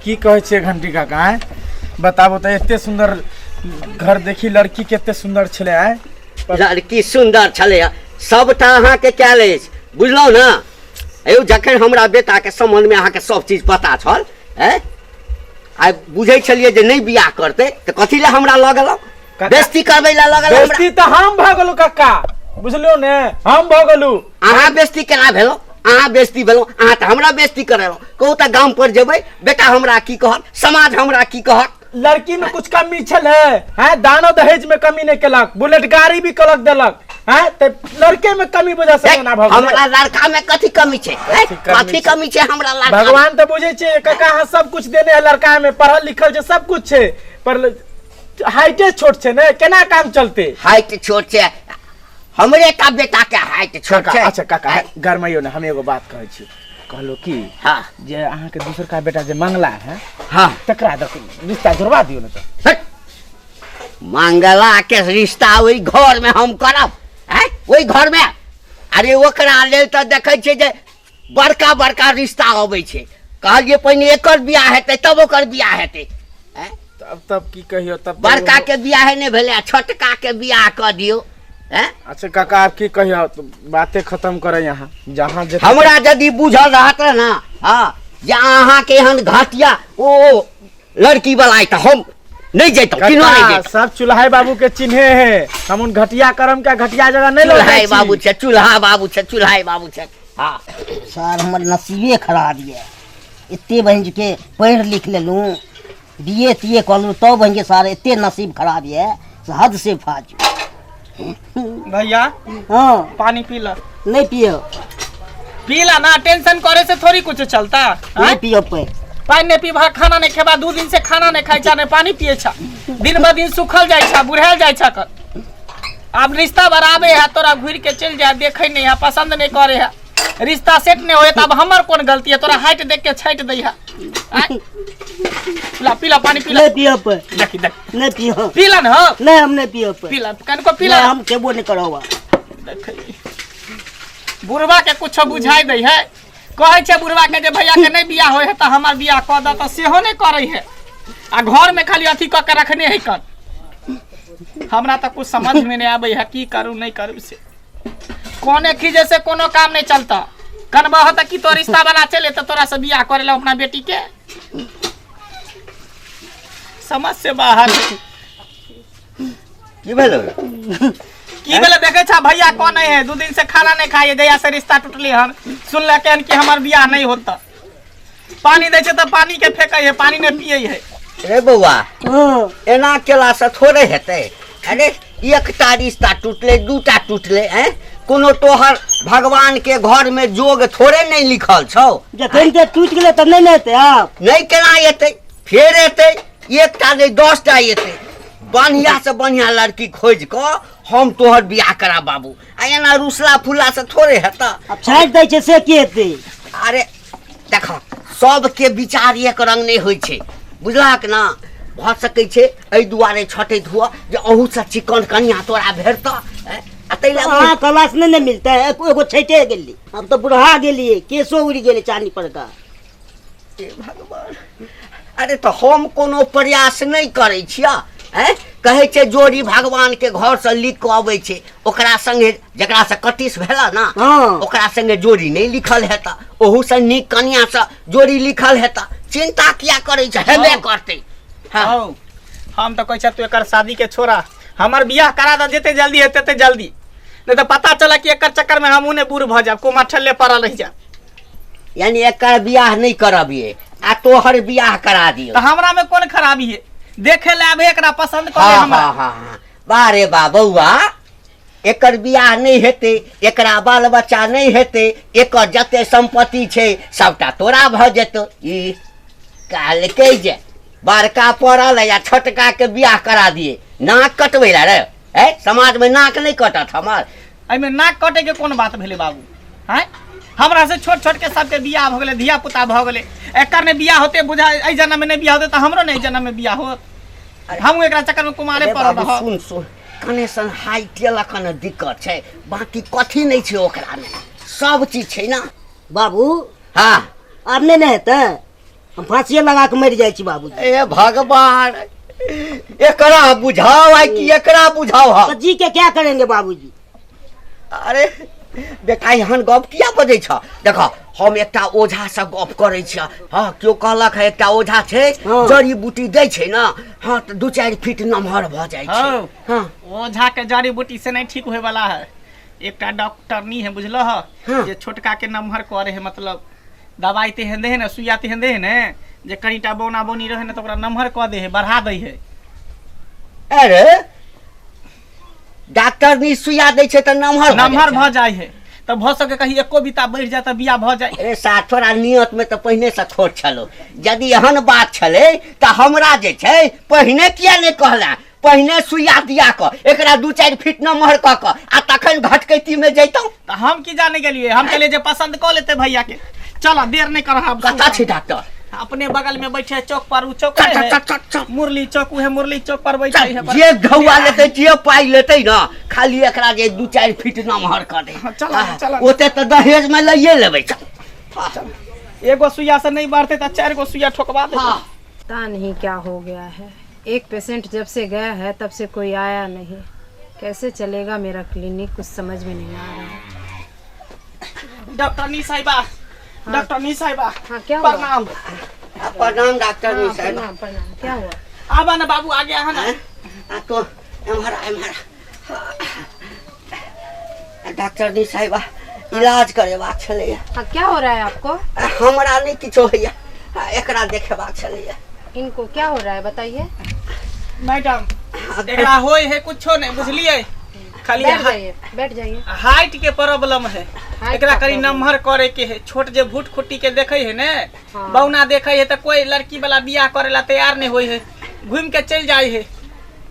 की कहै छियै घंटी काका आँय बताबू तऽ एते सुन्दर घर देखी लड़की कते सुन्दर छलै आँय लड़की सुन्दर छलै सबटा अहाँके कयल अछि बुझलहुँ ने यौ जखन हमरा बेटाके सम्बन्धमे अहाँके सब चीज पता छल आँय आइ बुझै छलियै जे नहि बियाह करतै तऽ कथी लए हमरा लऽ गेलहुँ बेस्ती करबै लए लऽ गेलहुँ बेस्ती तऽ हम भऽ गेलहुँ कक्का बुझलियौ ने हम भऽ गेलहुँ अहाँ बेस्ती केना भेलहुँ अहाँ बेस्ती भेलहुँ अहाँ तऽ हमरा बेस्ती करेलहुँ कहू तऽ गाम पर जेबै बेटा हमरा की कहत समाज हमरा की कहत लड़की में कुछ कमी छलै हैं दानो दहेज में कमी नहीं केलक बुलेट गाड़ी भी कलक देलक हैं ते लड़के में कमी वजह से ना भऽ गेलै। हमरा लड़का में कथी कमी छै हैं? कथी कमी कथी छै? कमी छै हमरा लड़का में? भगवान तऽ बुझै छै काका अहाँ सब कुछ देने है लड़का में पढ़ल लिखल छै सब कुछ छै पर हाइटे छोट छै ने केना काम चलते हाइट छोट छै हमरे टा बेटा के हाइट छोट काका छै अच्छा काका गरमाइयो ने हम एगो बात कहै छी कहलो की हाँ जे अहाँके दोसरका बेटा जे मंगला है हाँ तकरा दऽ रिश्ता जोड़वा दियौ ने तऽ हट। मंगला के रिश्ता ओहि घर में हम करब आँय ओहि घर में अरे ओकरा लेल तऽ देखै छियै जे बड़का बड़का रिश्ता अबै छै कहलियै पहिने एकर बियाह हेतै तब ओकर बियाह हेतै आँय? तब तब की कहियो तब बड़का के बियाह नहि भेलै आ छोटका के बियाह कऽ दियौ आँय? अच्छा काका आब की कहियो तो बाते खत्म करे यहाँ जहाँ जे हमरा यदि बुझल रहत ने हँ जे अहाँके एहन घटिया ओ लड़की वाला तऽ हम नहि जैतहुँ किनो नहि काका, जैतहुँ सब चूल्हाई बाबू के चिन्हे है हम उन घटिया करम के घटिया जगह नहीं लऽ जाइ चूल्हाई छी। बाबू छै चूल्हा बाबू छै चूल्हाई बाबू छै हँ सर हमर नसीबे खराब यऽ एते बहिनके पढ़ि लिख लेलहुँ बी ए ती ए कऽ लेलहुँ तब बहिनके सर एते नसीब खराब यऽ से हद से फाजू भैया हँ पानी पी ला नहि पियब पी ला ना टेंशन करे से थोड़ी कुछ चलता नहि आँय? पियब पानि पानि नहीं पीबा खाना नहीं खेबा दू दिन से खाना नहीं खाइ छा नहीं पानी पिए छा दिन ब दिन सुखल जाइ छा बुढ़ायल जाइ छा कर आब रिश्ता बराबे है तोरा घुर के चल जाए देखे नहीं है पसंद नहीं करे है रिश्ता सेट नहीं होए तब हमर कौन गलती है तोरा हाइट देख के छाइट दै है आँय? ला पीला पानी पीला नहि पियब पानि देखी देख नहि पियब पीला न हो नहि हम नहि पियब पानि पीला कनको पीला नहि हम खेबो नहि करब आब। देखै बुढ़वा के कुछो बुझाइ दै है कहै छै बुढ़वा के जे भैया के नहि बियाह होइ है तऽ हमर बियाह कऽ दऽ तऽ सेहो नहि करै है आ घर में खाली अथी कऽ के रखने है कर हमरा तऽ कुछ समझ में नहि आबै है की करू नहि करू से कोने खीजे से कोनो काम नहीं चलता कनबह तऽ की तो रिश्ता वाला चले तऽ तोरा से बियाह करे ला अपना बेटी के समझ से बाहर है। की भेलो की भेलै देखै छा भैया कौन है दू दिन से खाना नहीं खाइए जहिया से रिश्ता टूटली हन सुनलकै हन कि हमर बियाह नहीं होता पानी दै छै तऽ पानी के फेकै है पानी नहीं पियै है रे बौआ हँ एना केलासँ थोड़े हेतै अरे एकटा रिश्ता टूटलै दूटा टूटलै आँय कोनो तोहर भगवानके घरमे जोग थोड़े नहि लिखल छौ जखन के टूटि गेलै तऽ नहि ने हेतै आब नहि केना एतै फेर एतै एकटा नहि 10टा एतै बढ़िआँ से बढ़िआँ लड़की खोजि कऽ हम तोहर बियाह करा बाबू आ एना रुसला फुलला से थोड़े हेतऽ आब छाँटि दै छै से की हेतै अरे देख सबके विचार एक रंग नहि होइ छै बुझलहक ने भऽ सकै छै एहि दुआरे छटैत हुअ जे अहूसँ चिकन कनिया तोरा भेटतऽ आ ताहि लए अहाँ कहलासँ नहि ने मिलतै एगो छठि गेली आब तऽ बुढ़ा गेलियै केशो उड़ि गेलै चानी पर का हे भगवान अरे तऽ हम कोनो प्रयास नहि करै छियै आँय कहै छै जोड़ी भगवानके घरसँ लिख कऽ अबै छै ओकरा संगे जकरासँ कटिस भेला ने हँ। ओकरा संगे जोड़ी नहि लिखल हेतऽ ओहूसँ नीक कनियाँसँ जोड़ी लिखल हेतऽ चिन्ता किया करै छै हेबे करतै हँ हौ हम तऽ कहै छियै तू एकर शादी के छोड़ा हमर बियाह करा दऽ जते जल्दी हेतै तते जल्दी नहि तऽ पता चला कि एकर चक्कर में हमहूँ नहि बूढ़ भऽ जायब कोमा ठल्ले पड़ल रहि जायब यानी एकर बियाह नहि करबियै आ तोहर बियाह करा दियौ तऽ हमरा में कोन खराबी है देखे ले आबे एकरा पसंद कर ले हाँ हमरा हाँ हाँ हाँ वाह रे बा बौआ एकर बियाह नहि हेतै एकरा बाल बच्चा नहि हेतै एकर जते सम्पत्ति छै सबटा तोरा भऽ जेतौ ई कहलकै जे बड़का पड़ल है या छोटका के बियाह करा दिए नाक कटबै ला रे ए समाजमे नाक नहि कटत हमर एहिमे नाक कटे के कोन बात भेलै बाबू आँय हमरा से छोट छोट के सबके बियाह भऽ गेलै धिया पुता भऽ गेलै एकर नहि बियाह होते बुझा एहि जन्म में नहि बियाह होते तऽ हमरो नहि एहि जन्म में बियाह होत हमहूँ एकरा चक्कर में कुमारे अरे पड़ल बाबू रहब सुन सुन कने सन हाइट लऽ कने दिक्कत छै बाकी कथी नहि छै ओकरामे सब चीज छै ने बाबू हाँ आब नहि ने हेतै हम फांसिए लगा के मरि जाइ छी बाबूजी। ए भगवान, एकरा बुझाओ आ कि एकरा बुझाओ हम? तो जी के क्या करेंगे बाबूजी? अरे बेटा, एहन गप किया बजै छ? देख, हम एकटा ओझा से गप करै छियै। हँ, केओ कहलक है एकटा ओझा छै, जड़ी बूटी दै छै ने, हँ, तऽ 2-4 फीट नमहर भऽ जाइ छै। हौ। हँ। ओझा के जड़ी बूटी से नहीं ठीक होए वाला है। एकटा डॉक्टरनी है, बुझल ह? हाँ। जे छोटका के नमहर करे है, मतलब दवाई तेहन दे है ने, सुइया तेहन दे है ने, जे कनिटा बौना बौनी रहे ने तऽ ओकरा नमहर कऽ दे है, बढ़ा दै है। अरे डॉक्टर नी सुइया दै छै तऽ नमहर भऽ जाइ नमहर छै। भऽ जाइ है, तऽ भऽ सके कहीं एको बीता बढ़ि जाए तऽ बियाह भऽ जाए। अरे साथ, थोड़ा नियत में तऽ पहिने से खोट छलो। यदि एहन बात छलै तऽ हमरा जे छै पहिने किया नहि कहला? पहिने सुइया दिया कऽ एकरा 2-4 फीट नमहर कऽ कऽ आ तखन घटकैती में जैतहुँ। तऽ हम की जाने गेलियै? हम कहलियै जे पसंद कऽ लेतै भैया के। चल, देर नहि कर। कतऽ छै डॉक्टर? अपने बगल में बैठे है चौक पर, उ चौक चल, है। चल, चल, चल। मुरली चौक, उहे मुरली चौक पर बैठे है। जे घौआ लेतै, जे पाइ लेतै ने, खाली एकरा जे 2-4 फीट नमहर कऽ दे। हाँ, चल, चल। ओते तऽ दहेज में लैए लेबै। चल। एगो सुइया से नहीं बढ़ते तऽ 4 गो सुइया ठोकवा दे। हाँ। पता नहीं क्या हो गया है, एक पेशेंट जब से गया है तब से कोई आया नहीं। कैसे चलेगा मेरा क्लिनिक, कुछ समझ में नहीं आ रहा है। डॉक्टर नी साहिबा, डॉक्टर नी साहिबा। हाँ, क्या हुआ? प्रणाम। प्रणाम डॉक्टर हाँ, नी साहब। प्रणाम प्रणाम, क्या हुआ? आबा ना बाबू, आगे आहा ना। आ तो एम्हर आ, एम्हर आ। डॉक्टर नी साहिबा, इलाज करेबाक छलैया। हाँ, क्या हो रहा है आपको? हमरा नहि किछो होइया, एकरा देखेबाक छलैया। इनको क्या हो रहा है बताइए। मैडम, एकरा होय है कुछो नहीं, बुझलिए? खाली बैठ जाइए, बैठ जाइए। हाइट के प्रॉब्लम है। हाइट एकरा का करी प्रॉब्लम। नमहर करे के है। छोट जे भूट खुट्टी के देखे है ने, हाँ। बौना देखे है, तऽ कोई लड़की वाला बियाह करे ला तैयार नहीं होय है, घूम के चल जाय है।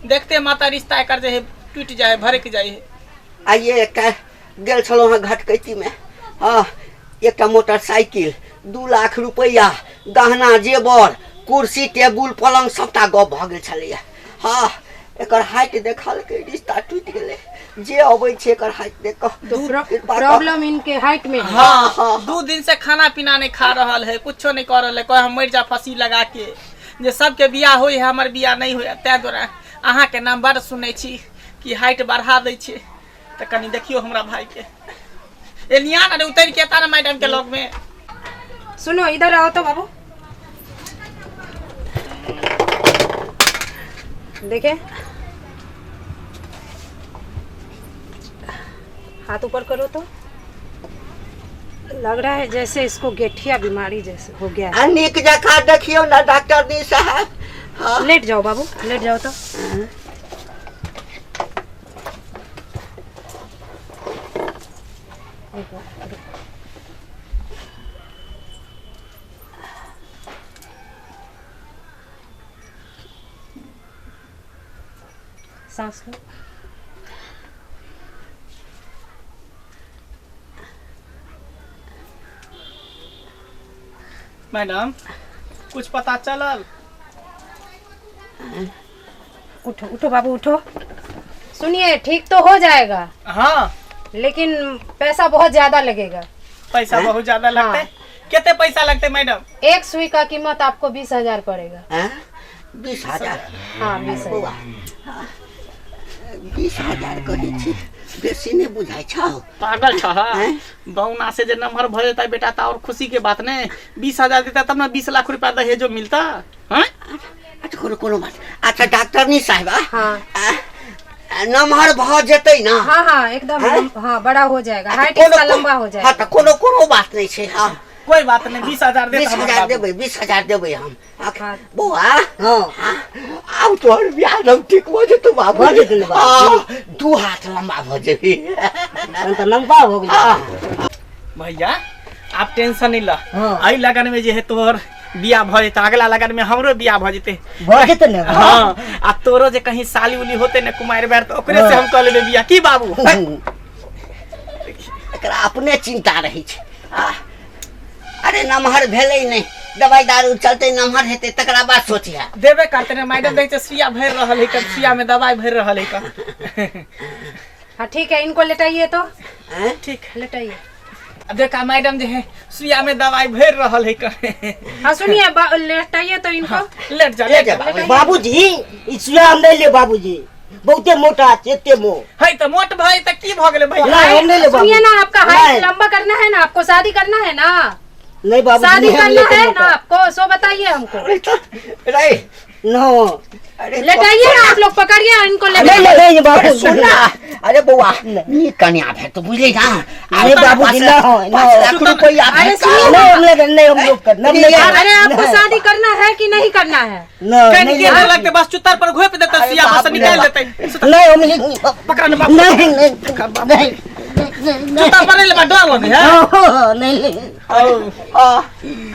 देखते माता रिश्ता एकर जे है टूट जाय है, भरक जाय है। आइए एकटा गेल छलहुँ हँ घटकैतीमे, हँ, एकटा मोटरसाइकिल, 2 लाख रुपैआ, गहना जेबर, कुर्सी टेबुल पलङ्ग सबटा गप भऽ गेल छलैया। हँ, एकर हाइट देखलकै, रिश्ता टूटि गेलै। जे अबै छै एकर हाइट देख कऽ। तो कृपा कऽ। प्रॉब्लम इनके हाइट में है। हाँ, हाँ। 2 दिन से खाना पीना नहीं खा रहल है, कुछो नहीं कर रहल है। कहे हम मरि जा फांसी लगा के, जे सबके बियाह होय है, हमर बियाह नहीं होय। तैं द्वारा अहाँ के नाम बड़ सुनै छी कि हाइट बढ़ा दै छै, तऽ कनि देखियौ हमरा भाई के। एलिया ना रे, उतरि के एता ना मैडम के लग में। सुनो, इधर आओ तो बाबू, देखे हाथ ऊपर करो तो लग रहा है जैसे इसको गेठिया बीमारी जैसे हो गया है। आ नीक जकाँ देखियौ ने डॉक्टर नी साहब। हाँ। लेट जाओ बाबू, लेट जाओ तो। सांस लो। मैडम, कुछ पता चलल? उठो उठो बाबू उठो। सुनिए, ठीक तो हो जाएगा। हाँ। लेकिन पैसा बहुत ज्यादा लगेगा। पैसा बहुत ज्यादा लगते? हाँ। कितने पैसा लगते मैडम? एक सुई का कीमत आपको 20,000 पड़ेगा। हैं? 20,000? हाँ, 20,000। 20,000 कहै छी, बेसी नहि बुझाइ छौ? पागल छ? हैं? बौना से जे नमहर भऽ जेतै बेटा तऽ और खुशी के बात ने। 20,000 देता तब ने 20 लाख रुपया दहेजो मिलता। हैं? अच्छा, कोनो कोनो बात। अच्छा डॉक्टर नी साहिबा, हाँ। नमहर भऽ जेतै ना? हाँ हाँ, एकदम। हैं? हाँ, बड़ा हो जाएगा, अच्छा, हाइट कोनो- इसका लंबा हो हाँ, जाएगा। तऽ कोनो कोनो बात नहि छै। हाँ। कोई बात नहीं, 20,000 दे। 20,000 देबै, 20,000 देबै हम। हाँ। बौआ। हाँ। हाँ, आब तोहर बियाह एकदम ठीक भऽ जेतौ बाबू। भऽ जेतै ने बाबू? हाँ, 2 हाथ लम्बा भऽ जेबही। तहन तऽ लम्बा हो गेलै। हाँ। भैया, आप टेंशन नहीं ल। हाँ। एहि लगन में जे है तोहर बियाह भऽ जेतै, अगला लगन में हमरो बियाह भऽ जेतै। भऽ जेतै ने? हाँ, आ तोरो जे कहीं साली उली होते ने कुमारि बैर, तऽ ओकरे से हम कऽ लेबै बियाह। की बाबू? एकरा अपने चिंता रहै छै। अरे नमहर भेलै नहि, दवाई दारू चलतै, नमहर हेतै तकरा बाद सोचिहे। देबे करते ने मैडम, देखै छै सुइया भरि रहल है, कब सुइया में दवाई भरि रहल है कब। हाँ ठीक है, इनको लेटाइए तो। हैं? ठीक। लेटाइए। आ देखा मैडम जे है सुइया में दवाई भरि रहल है कहे। हाँ सुनिए, लेटाइए तो इनको। लेट जा, लेट जा। बाबूजी ई सुइया हम नहीं ले बाबूजी, बहुते मोटा छै, एते मोट। है त मोट भाई त की भ गेलै भैया? नहीं, हम नहीं ले सुनिए ना, आपका हाइट नहीं। लंबा करना है ना, आपको शादी करना है ना? नहीं बाबूजी, शादी नहीं, हम करना लेते है मोटा। ना आपको, सो बताइए हमको। अरे तो रे नो। अरे लेटाइए ना, आप लोग पकड़िए इनको, नहीं, लेटाइए। नहीं, नहीं, बाबू, अरे सुन ना, अरे बौआ, नहीं। नीक कन्या भेट बुझली ना? अरे बाबूजी, ना, ना। 5 लाख रुपया अरे भेट। सुनिए नहीं, हम लोग नहीं, हम लोग कर, हम नहीं अरे आपको नहीं। शादी करना है कि नहीं करना है? नहीं, कनि नहीं, के नहीं। लगते बस चुतर पर घोप देते, अरे सुइया बस बाप रे निकाल बाप। देते। नहीं, हम नहीं, पकड़ ना बाप। नहीं, नहीं, नहीं, नहीं, चुतर पर नहीं लेबा, डर लगे है? नहीं, नहीं, औ,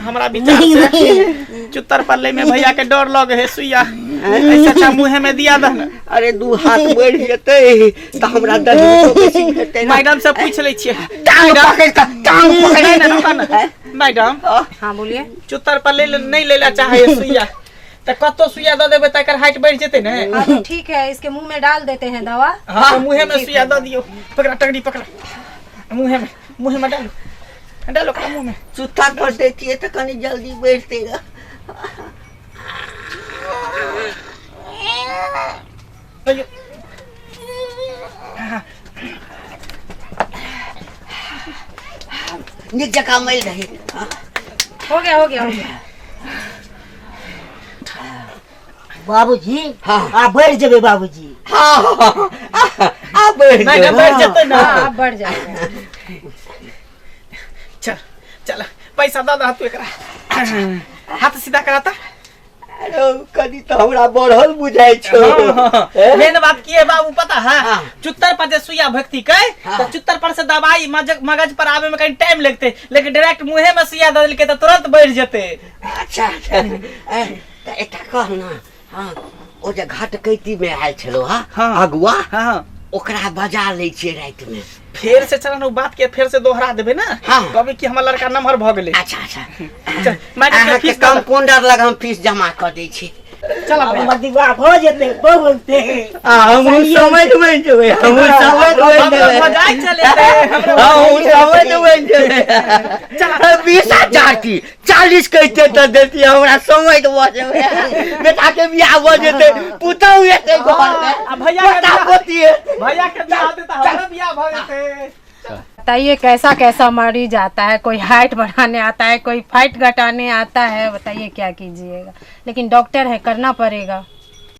हमरा विचार नहीं, से नहीं। चुतर पर ले में भैया के डर लगे है सुइया, ऐसा अच्छा मुँहे में दिया दह ना। अरे 2 हाथ बढ़ जेतै तऽ हमरा दर्द बेसी हेतै ना। मैडम से पूछ लै छियै। टांग पकड़ कऽ, टांग पकड़ नहीं, नहीं, रुका ना। मैडम। हाँ बोलिए। चुतर पर ले नहीं लेला चाहे सुइया, तऽ कतो सुइया दऽ देबै तऽ एकर हाइट बढ़ि जेतै ने? हाँ तो ठीक है, इसके मुंह में डाल देते हैं दवा। हाँ, मुँहे में सुइया दऽ दियौ। पकड़ा टंगड़ी पकड़ा, मुँहे में, मुँहे में डालो, डालो ओकरा मुँह में। चुत्थर पर दैतियै तऽ कनि जल्दी बढ़तै रह। नीक जकाँ मरि रही। हो गया, हो गया, हो गया। बाबूजी। हाँ। आ बढ़ जेबै बाबूजी। हाँ, आ बढ़ि नहीं, जेबै। बढ़ि जेतै ना। हाँ, अब बढ़ जाएगा। चल चल, पैसा दऽ दह तू एकरा, हाथ सीधा कराता। अरे कनि तऽ हमरा बढ़ल बुझाइ छौ। मेन बात की है बाबू पता है? हाँ। चुत्तर पर जे सुइया भक्ति के हाँ। तो चुत्तर पर से दवाई मगज पर आवे में कहीं टाइम लगते, लेकिन डायरेक्ट मुँहे में सुइया दऽ देलकै तऽ तुरंत बढ़ि जेतै। अच्छा अच्छा, ए, तऽ एकटा कह ना, हाँ, ओ जे घटकैती में आयल छलो हा, हाँ। अगुआ, हाँ, ओकरा बजा लै छियै राति में। फेर से चलन ओ बात के फेर से दोहरा देबै ना। हाँ। कहबै कि हमर लड़का नमहर भऽ गेलै। अच्छा अच्छा। चल, मैडम के अहाँके फीस दऽ दे। कंपाउंडर लग हम फीस जमा कऽ दै छी। चल आब भैया। हमर विवाह भऽ जेतै बहुते। आ हमहूँ समझ बनि जेबै, हमहूँ समझ बनि हमरो जेबै। भजाइ चलेतै, हमरो हमहूँ समझ बनि जेबै। 20,000 की 40 कहिते तऽ देतियै, हमरा समझ भऽ जेबै, बेटाके बियाह भऽ जेतै, पुतहु हेतै घरमे, आ भैया के पोता बियाह- पोती हेतै। भैया के बियाह हेतै तऽ हमरो बियाह भऽ जेतै। बताइए कैसा कैसा मरीज आता है, कोई हाइट बढ़ाने आता है, कोई फाइट घटाने आता है, बताइए क्या कीजिएगा, लेकिन डॉक्टर है, करना पड़ेगा।